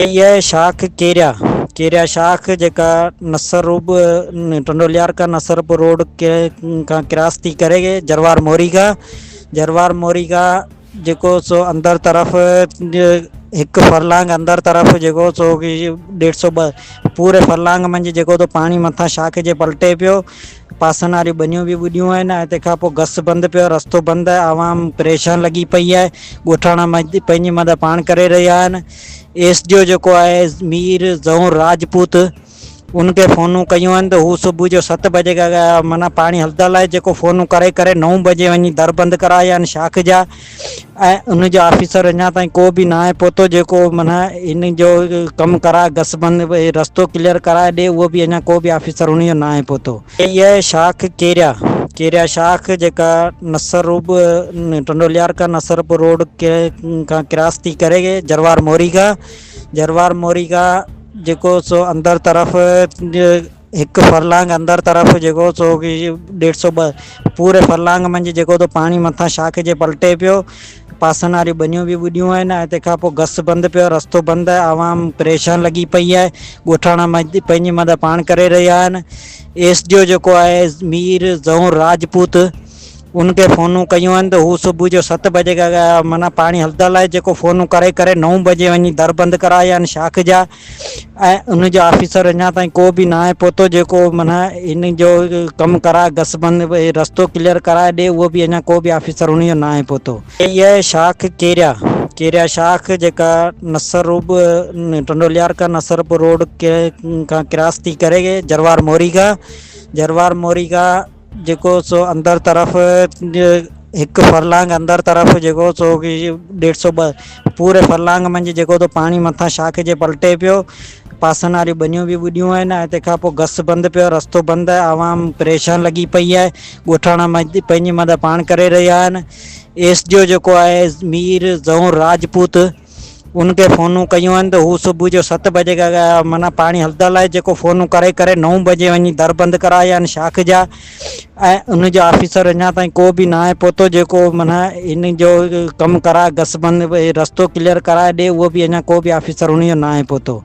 اها شاخ ڪيريا، ڪيريا شاخ جيڪا نصر روب ٽنڊوليار کان نصرپور روڊ کان ڪراس ٿي ڪري جروار موري کان جروار موري کان جيڪو سو اندر طرف هڪ فرلانگ اندر طرف جيڪو سو ڏيڍ سو ٻه پوري فرلانگ منجهه جيڪو تو پاڻي مٿان شاخ جي پلٽي پيو پاسن واريون ٻنيون به ٻڏيون آهن ۽ تنهن کان پوء گس بند پيو آهي رستو بند آهي عوام پريشان لڳي پئي آهي ڳوٺاڻا پنهنجي مدد پاڻ ڪري رهيا آهن ايس ڊي او جيڪو آهي مير ظهور راجپوت ان کي فونون ڪيون آهن ته هو صبح جو ست بجي کان معنيٰ پاڻي هلندل آهي جيڪو فونون ڪري ڪري نو بجي وڃي در بند ڪرايا آهن شاخ جا ۽ ان جو آفيسر اڃا تائين ڪو به ناهي پهتو جيڪو معنيٰ ان جو ڪم ڪرائي گس بند رستو ڪليئر ڪرائي ڏي اهو به اڃا ڪو به آفيسر ان جو ناهي پهتو. اها شاخ ڪيريا، ڪيريا شاخ جيڪا نصر روب ٽنڊوليار کان نصرپور روڊ کان ڪراس ٿي ڪري جروار موري کان جروار موري کان جيڪو سو اندر طرف هڪ فرلانگ اندر طرف جيڪو سو ڏيڍ سو ٻه پوري فرلانگ منجهه جيڪو تو پاڻي مٿان شاخ جي پلٽي پيو پاسن واريون ٻنيون به ٻڏيون آهن ۽ تنهن کان پوء گس بند پيو آهي رستو بند آهي عوام پريشان لڳي پئي آهي ڳوٺاڻا پنهنجي مدد پاڻ ڪري رهيا آهن ايس ڊي او جيڪو آهي مير ظهور راجپوت ان کي فونون ڪيون آهن ته هو صبح جو ست بجي کان معنيٰ پاڻي هلندل آهي جيڪو فونون ڪري ڪري نو بجي وڃي در بند ڪرايا آهن شاخ جا ۽ ان جو آفيسر اڃا تائين ڪو به ناهي پهتو جيڪو معنيٰ ان جو ڪم ڪرائي گس بند رستو ڪليئر ڪرائي ڏي اهو به اڃا ڪو به آفيسر ان جو ناهي پهتو. اها شاخ ڪيريا، ڪيريا شاخ جيڪا نصر روب ٽنڊوليار کان نصرپور روڊ کان ڪراس ٿي ڪري جروار موري کان جروار موري کان جيڪو سو اندر طرف هڪ فرلانگ اندر طرف جيڪو سو ڏيڍ سو ٻه پوري فرلانگ منجهه جيڪو تو پاڻي مٿان شاخ جي پلٽي پيو پاسن واريون ٻنيون به ٻڏيون آهن ۽ تنهن کان پوء گس بند پيو آهي رستو بند آهي عوام پريشان لڳي پئي آهي ڳوٺاڻا پنهنجي مدد پاڻ ڪري رهيا آهن ايس ڊي او جيڪو آهي مير ظهور راجپوت ان کي فونون ڪيون آهن ته هو صبح جو ست بجي کان معنيٰ پاڻي هلندل آهي جيڪو فونون ڪري ڪري نو بجي وڃي در بند ڪرايا آهن شاخ جا ۽ ان جو آفيسر اڃا تائين ڪو به ناهي پهتو جيڪو معنيٰ ان جو ڪم ڪرائي گس بند رستو ڪليئر ڪرائي ڏي اهو به اڃا ڪو به آفيسر ان جو ناهي پهتو.